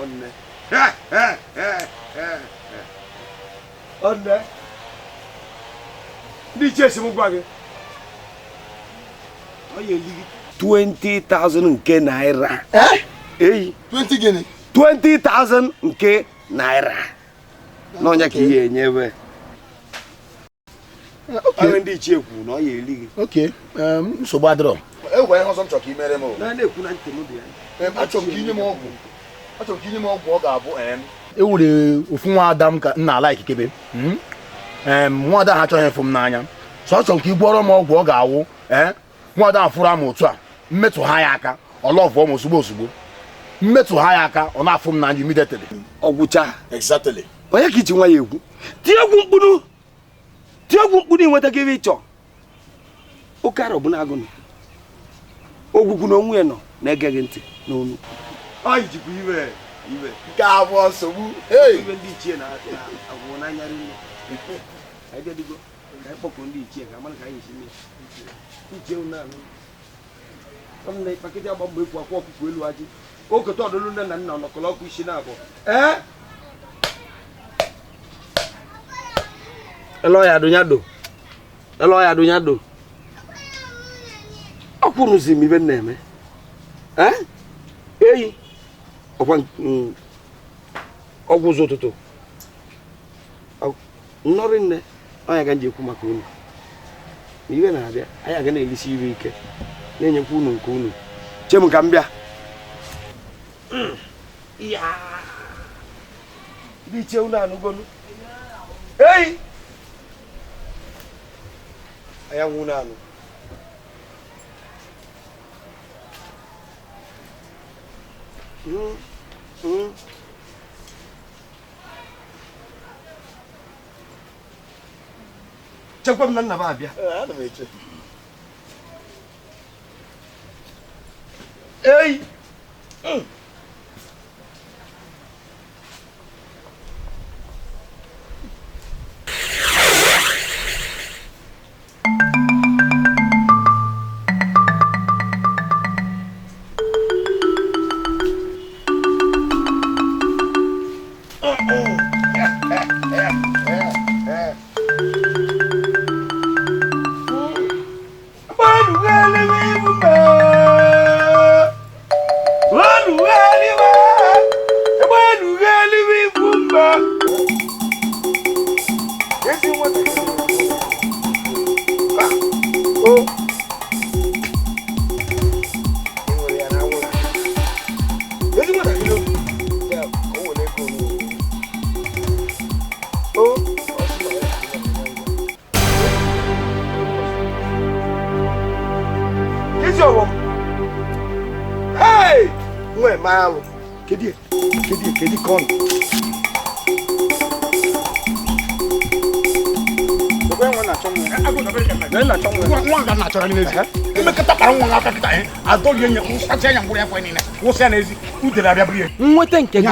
Ọnne ọnne ndị ichie si m gwa gị ọ ya eli gị 20,000 nke naira. Eyi 20 gịnị? 20,000 nke naira. N'ọnya ka ihe enyewe. Onye ndị ichie kwuru na ọ ya eli gị. Okay, nsogbu adịrọ. Enwere ihe ọzọ m chọrọ ka i mere m o. Na-ekwu na ntị m dị ya. Achọrọ m ka inye m ọgwụ. Achọrọ m ka inye m ọgwụ ọ ga-abụ e were ofu nwa ada m ka nna ala ikikebe. Nwa ada ha achọghị ịfụ m n'anya. So achọrọ m ka ị gwọrọ m ọgwụ ọ ga-awụ nwa ada afụrụ m otu a mmetụ ha ya aka ọ lọvụọ m ozugbo ozugbo. Mmetụ ha ya aka ọ na-afụ m n'anya immediately. Ọgwụcha. Exactly. Onye ka iji nwa ya egwu? Tie egwu mkpụrụ. Tie egwu mkpụrụ inweta gị ebe ị chọọ. Oke arọ bụ na-agụ nọ. Ogwugwu na onwe ya nọ na-ege gị ntị n'onu. Ọ jikwa iwe iwe. Nke abụọ nsogbu. Iwe ndị ichie na-agwụ n'anya rinne. Anyị bịadigo ka anyị kpọkuo ndị ichie ka amara ka anyị esi mee. Ichie unu anụ. Ọ na pakịtị agba mgbe ekwu akwa ọkụkọ elu ajị. Okote ọdụlụ nne na nna nọkọrọ ọkụ isi na-abụọ. Ee? Elo ya do. Ọkwụrụzi m ibe m na-eme. Ee? Eyi. Ọkwa ọgwụ ụzọ ụtụtụ. Nnọrị nne, ọ ya ga nji ekwu maka unu. Na iwe na-abịa, anyị aga na-elisi iwe ike. Na-enyekwa unu nke unu. Che m ka m bịa. Ndị ichie unu anụgonu. Eyi! Aya nwụ anụ. Chekwa m na nna m abịa. Ana m eche. Ei! Nweta nke gị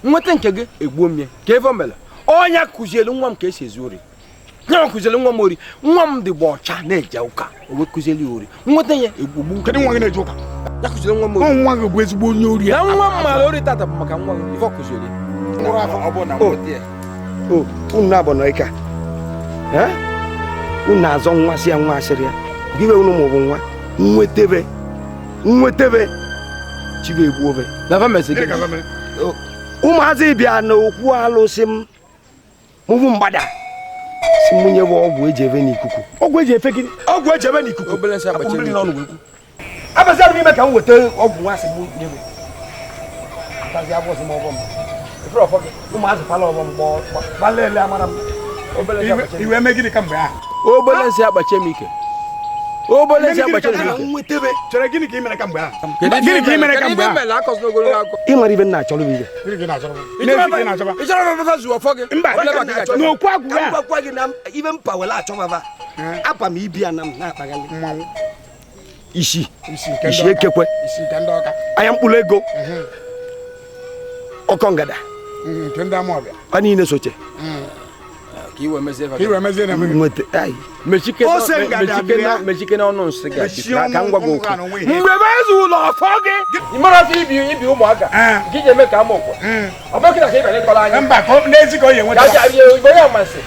nweta nke gị egbuo m ya ka ebe o mere ọnya kụzielu nwa m ka esi ezu ori. Nwa m kụzielu nwa m ori. Nwa m dịgba ọcha na-eje ụka o wee kụzielu ya ori. Nweta ya egbugbu. Kedu nwa gị na-eje ụka? Ya kụzielu nwa m ori. Nwa gị bụ ezigbo onye ori. Na nwa m mara ori tata bụ maka nwa gị ife ọ kụzielu ya. O unu abụ nọ ike a. Unu azọ nwa si ya nwa asịrị ya. Gị unu ma ọ bụ nwa nwetebe nwetebe chibe egbu obe. Ụmụazị bịa n'okwu alụsị m mụbụ mgbada si mụ nyewe ọgwụ eji efe n'ikuku. Ọgwụ eji efe gịnị? Ọgwụ eji efe n'ikuku. Abasị abụ n'ime ka m weta ọgwụ nwa sị mụ nyewe. Abasị abụọsị m ọgwọ m. Ụmụazị pala ọgbọ m gbalele amara m. Iwe eme gịnị kamgbe ahụ? Obele nsị akpachi m ike. Obele nsị akpachi m ike. Chere gịnị ka ị mere kamgbe ahụ? Gịnị ka ị mere kamgbe ahụ? Ị nwere ibe nna achọrọ m ibe. Ị chọrọ m zuo ọfọ gị? Mba, n'okwu agwụ ya. Ka m gwakwa gị na ibe mpa were achọbaba. Apa m ibi ya na m na-akpaghalị. Isi isi ekekwe. Anya mkpụrụ ego. Ọkọ ngada. Ọ niile soche. Mechike n'ọnụ nsị gị ka m gwa gị okwu. Mgbe m ezu ụlọ ọfọ gị ị mara afọ ibi ibi ụmụaka nke iji eme ka ama ụkwa ọ bụghị na ka ị bịara ịkọrọ anya mba n'ezi ka ọ ga-enweta onye amasị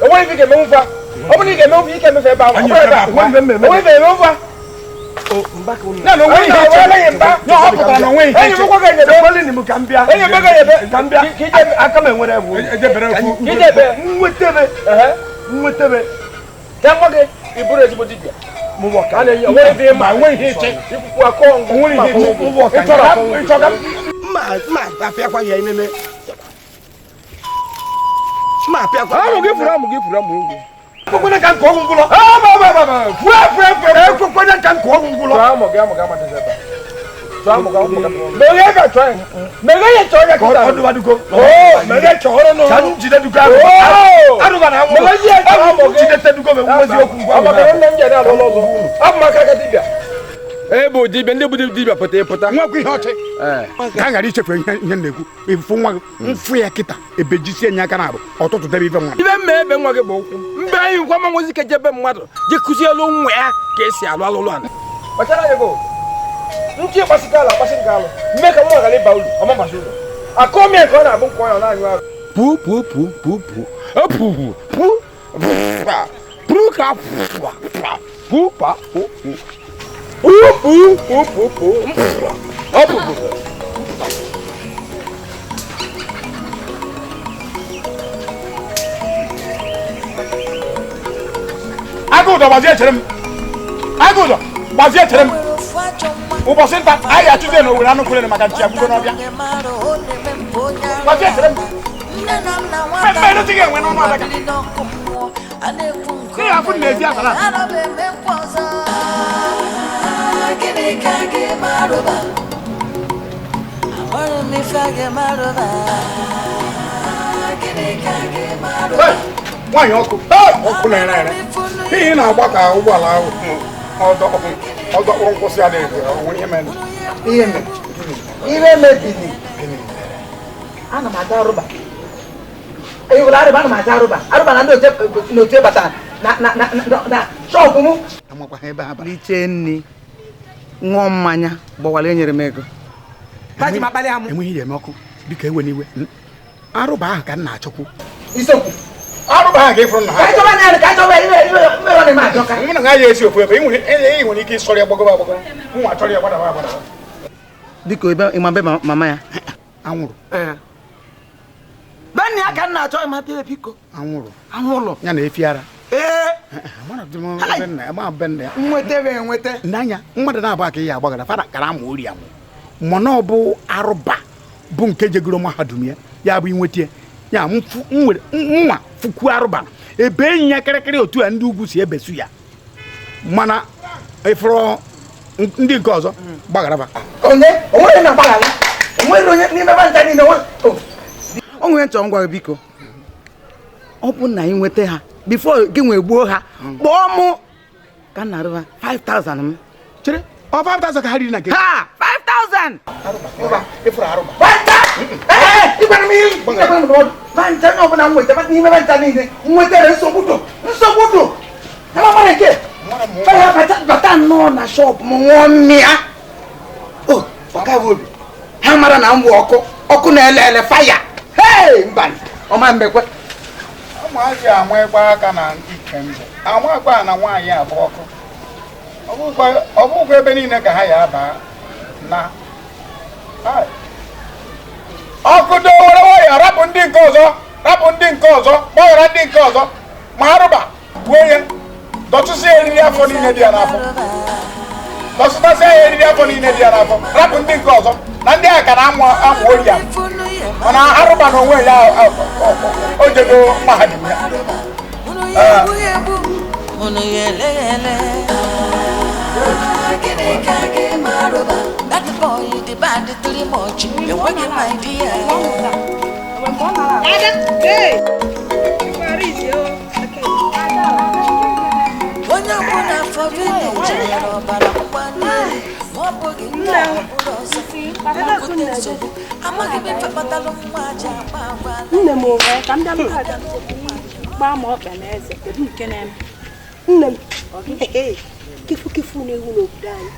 onweghị ife ị ga-emenwu fa ọ bụrụ na ị ga-emenwu ike emefe ebe ahụ onweghị ife emenwu fa Nwetebe ka nwa gị ị bụrụ ezigbo dibịa mma apịakwa ya ememe mma apịakwa amụ gị furu amụ gị furu amụ gị ekwekwene ka nke ọgwụ ngwụlọ ekwekwene ka nke ọgwụ ngwụlọ amụ gị amụ gị amadịghị ebe meghe ka chọọ ya meghe ya chọọ ya kịta ọdụbadugo meghe chọrọ nụ ka m jide dugo ahụ arụba na anwụ meghe ya chọrọ amụ gị jide dugo m enwezi okwu ngwa maka nne m jere alụ ọzọ abụ m aka aka dibịa ebe dibịa ndị bụ dibịa pụta ịpụta nwekwa ihe ọchị ka a ghara ichefu ihe m na-ekwu ịfụ nwa gị mfụ ya kịta ebe jisie nye aka na abụ ọtụtụ debe ife nwa ibe mma ebe nwa gị bụ ụkwụ mbe anyị nkwa ma nwezi ike jebe mmadụ je kụzielu nwa ya ka esi alụ alụlụ ala kpachara anya gị ntị ịkpasị alụ akpasị nke alụ mme ka nwa ghara ịba uru ọma gbasi ụlọ akọmịa nke ọ na-abụ nke ọnya ọ na-anyụ arụ pu pu pu pu pu pu pu pu ka pu pa pu pu pu pu pu pu ọ bụ Agụụdọ gbazie chere m Agụụdọ gbazie chere m ụbọchị nta anyị achụzie na owere anụ kwere maka nchi agwụgo n'ọbịa gbazie chere m mmemme edozighị enwe n'ọnụ adaka n'ihi afụ na-ezi asara. Nwaanyị ọkụ ọkụ na-ere ere ihe ị na-agba ka ụgbọala ahụ ọdọ ọkpụrụ nkwụsị adịghị onwe ihe mere ihe mere ihe mebiri ana m aga arụba ewere arụba ana m aga arụba arụba na ndị otu batara na shọpụ m liche nri ṅụọ mmanya gbawara enyere m ego enweghị ihe eme ọkụ biko ewe n'iwe arụba ahụ ka m na-achọkwu isiokwu arụba ahụ ka ịfụrụ na ha mụ na ha ya esi ofu ebe ị nwere ike ịsọrọ ya gbagoba agbagoba nwa achọrọ ya gbadaba agbadaba biko ebe ịma be mama ya anwụrụ be nna ya ka m na-achọ ịma bịa biko anwụrụ anwụrụ ya na efi ara ee nweta enweta n'anya mmadụ na-abụ aka ihe agbagara fada kara amụ ori amụ mana ọ bụ arụba bụ nke jegoro mahadum ya ya bụ inweta ya nwa fuku arụba ebe enyi ya kịrịkịrị otu a ndị ugwu si ebesu ya mana ịfụrụ ndị nke ọzọ gbagharaba onye onwere na-agbaghara onwere onye n'ime ebe nta niile o nwere nchọ ngwa gị biko ọ bụ na ị nweta ha bifo gị nwee gbuo ha kpọọ mụ ka m na-arụba 5000 m chere ọ 5000 ka ha riri na nke ha 5000 arụba ịfụrụ arụba ịgwara m ihe banta onye ọbụla nweta n'ime banta niile nwetara nsogbu dụ nsogbu dụ amamara nke bata nnọọ na shọpụ m ṅụọ mmịa o ọka obi ha mara na m bụ ọkụ ọkụ na-ele ele faya hei mba ọma mbekwe ụmụazị amụekwa aka na ike mbụ amụekwa na nwaanyị abụ ọkụ ọ bụghịkwa ebe niile ka ha ya aba na ọkụ dowere nwayọ rapụ ndị nke ọzọ rapụ ndị nke ọzọ gbaghara ndị nke ọzọ ma arụba gbuo ya dọtụsị ya eriri afọ niile dị ya n'afọ dọtụtasịa ya eriri afọ niile dị ya n'afọ rapụ ndị nke ọzọ na ndị a ka na-amụ amụ ori ya mana arụba na onwe ya o jego mahadum ya onye ọbụla afọ vileji nwere ọbara mgbali elu ma ọ bụghị nke a bụrụ ọzọ bute nsogbu amaghị m ife kpatalụ nwa aja agba agwa nne m ka m bịa gbaa ma ọkpa na eze kedu nke na-eme nne m kefu kefu na-ewu n'obodo anyị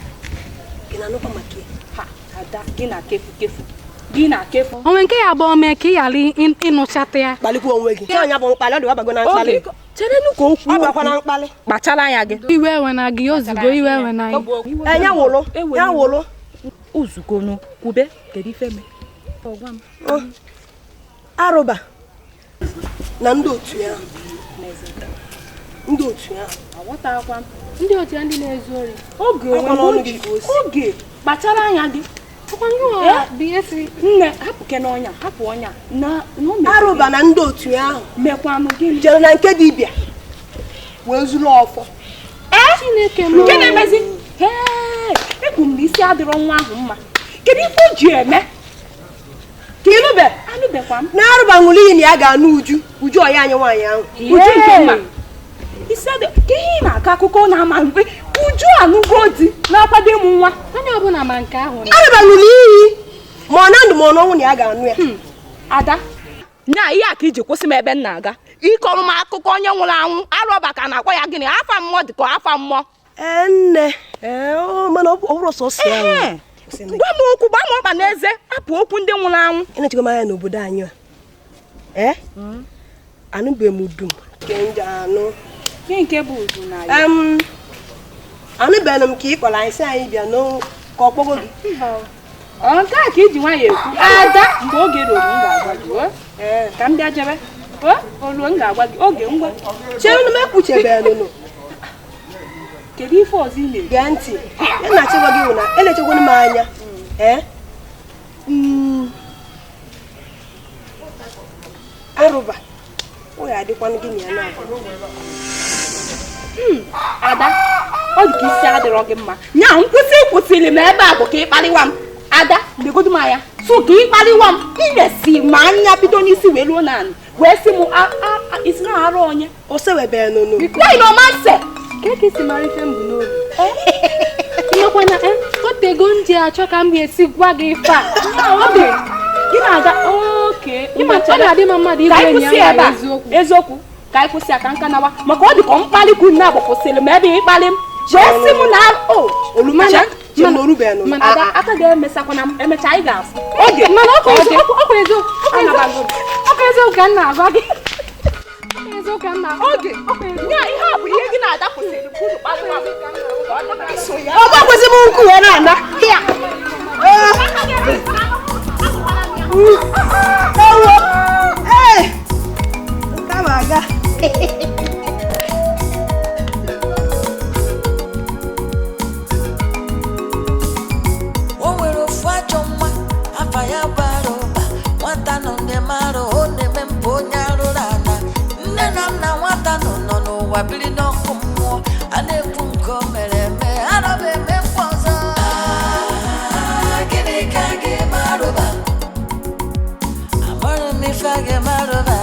gị na-anụkwa maka ha ada gị na kefu kefu gị na kefu onwe nke ya abụọ mee ka ị ghara ịnụchata ya kpalikwa onwe gị ọnya bụ mkpali ọ dị abago na mkpali cherenụ ka okwu ọ bakwa na mkpali kpachara anya gị iwe ewe na gị ozugbo iwe ewe na gị ya wụlụ ya wụlụ ozugbo kwube kedu ife mee arụba na ndị otu ya ndị otu ya aghọtakwa m ndị otu ya ndị na-ezu ori oge oge kpachara anya gị nne hapụ ke n'ọnya hapụ ọnya na arụba na ndị otu ya ahụ mekwanụ gịnị jere na nke dibịa wee zuru ọfọ Chineke m nke na-emezi ekwu m na isi adịrọ nwa ahụ mma kedu ife o ji eme ka ịnụbe anụbekwa m na arụba ṅụrụ iyi na ya ga-anụ uju uju ọya anyị nwaanyị ahụ uju nke mma isi adị ka ihe ị na-akọ akụkọ na-ama mgbe uju anụgo di na-akwado ịmụ nwa onye ọbụla ma nke ahụ arụba ṅụrụ iyi ma ọ na ndụ ma ọ n'ọnwụ na ya ga-anụ ya ada nya ihe a ka iji kwụsị m ebe m na-aga ịkọrọ m akụkọ onye nwụrụ anwụ arụba ka na-akpọ ya gịnị afa mmụọ dị ka afa mmụọ nne mana ọ bụrụ sọsọ ya gwa m okwu gba m ọkpa n'eze hapụ okwu ndị nwụrụ anwụ enechekwa m anya n'obodo anyị a anụbeghị m dum anụ nke bụ udu na ya anụbeghị m ka ị kpọrọ anyị sị anyị bịa ka ọ kpọgo gị nke a ka iji nwayọ ekwu ada mgbe oge ruru m ga-agwa gị ka m bịa jebe o ruo m ga-agwa gị oge ngwa chere m ekwuchebeghị kedu ife ọzọ ị na-ege gee ntị ya na-achịkwa gị na elechekwana m anya arụba ọ ya adịkwanụ gị na ya na-abụ ada ọ dị ka isi adịrọ gị mma nya nkwụsị kwụsịrị m ebe a bụ ka ị kparịwa m Ada legodu m anya so ka ịkpaliwa m ilesi ma anya bido n'isi wee ruo naanị wee sị m isi na-arụ onye nwaanyị na ọma nse ka ka isi mara ife m bụ n'obi ịmakwana otego m ji achọ ka m ga-esi gwa gị ife a oge gị na-aga oke ọ na-adị mma mmadụ ịgwa enyi ya nwanyị eziokwu eziokwu ka anyị kwụsị aka nka nawa maka ọ dị ka mkpali kwuru na agbapụsịrị m ebe ịkpali m wee sị m na o mana ada aka ga-emesakwana m emecha anyị ga-afụ oge mana ọkwa eziokwu ka m na-agwa gị oge ya ihe a bụ ihe gị na-ada kwụsịrị kwuru kpaliwa m ọ gbakwụsị m nkwụ wee na-ana ewo ee kama aga. O nwere ofu ajọ nwa afa ya bara ụba nwata nọ na-eme ọ na-eme mpụ onye arụrụ ana nne na nna nwata nọ n'ụwa biri n'ọkụ mmụọ a na-ekwu nke o mere eme ana m eme mkpa ọzọ. Gịnị ka a ga-eme arụba? Amara m ife a ga-eme arụba.